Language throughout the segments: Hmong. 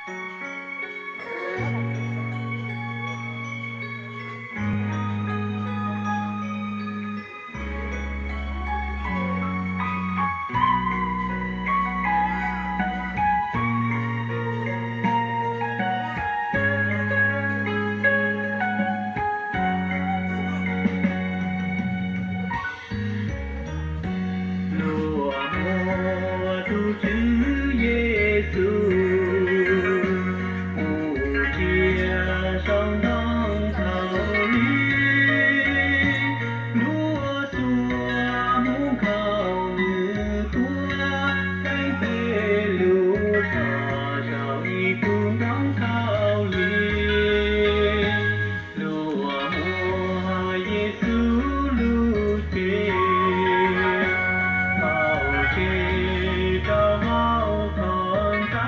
Luag muab tus Tswv Yexus mus tsiaj saum ntoo khaub lig, luag xuas mus nkaum nws tuaj, teeb tes lug txog saum ib tug ntoo khaub lig. Luag muab Yexus lub cev faus tseg rau hauv qhov ntxa,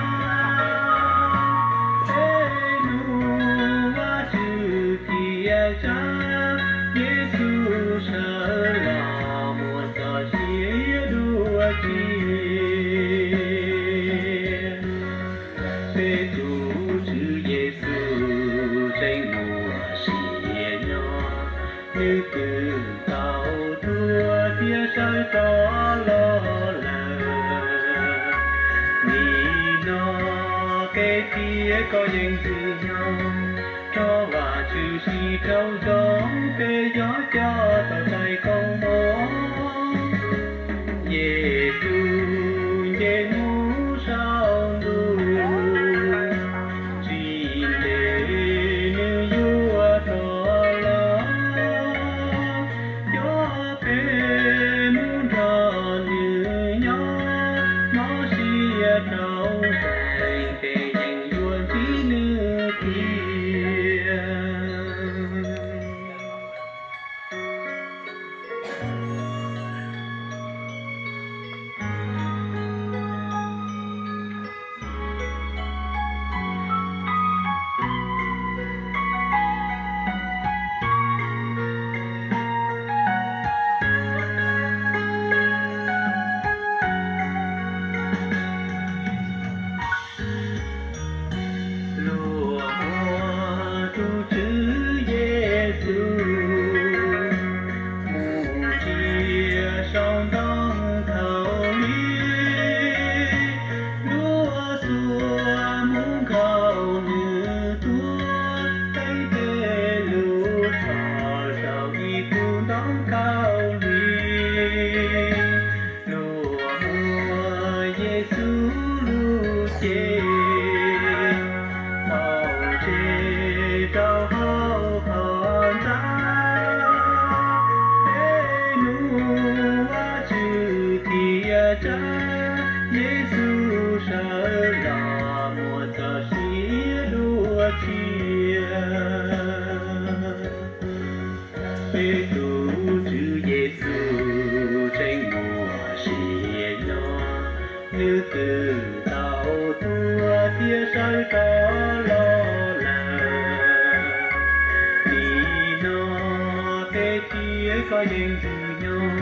es nug Vajtswv tias, Yexus sawv los muaj txoj sia dua tshiab. Peb tus Tswv Yexus tseem muaj sia nyob, nws twb tau tuag thiab sawv rov los lawm. Nim no peb thiab koj yeej ntsws nyob, rau Vajtswv siv rau zoo, peb yuav coj tau txais koob hmoov. Yexus nce mus saum ntuj, tsis ntev nws yuav rov los, coj peb mus nrog nws nyob, mob siab rau nqaij, peb yeej yuav ntsib nws tiag. Luag muab tus Tswv Yexus mus tsiaj saum ntoo khaub lig, luag xuas mus nkaum nws tuaj, teeb tes lug txog saum ib tug ntoo khaub lig. Luag muab Yexus lub cev faus tseg rau hauv qhov ntxa, es nug Vajtswv tias, Yexus sawv los muaj txoj sia dua tshiab. Peb tus Tswv Yexus tseem muaj sia nyob, nws twb tau tuag thiab sawv rov los lawm. Nim no peb thiab koj yeej ntsws nyob,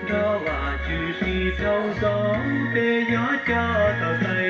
nrog Vajtswv sib raug zoo, peb yuav coj tau txais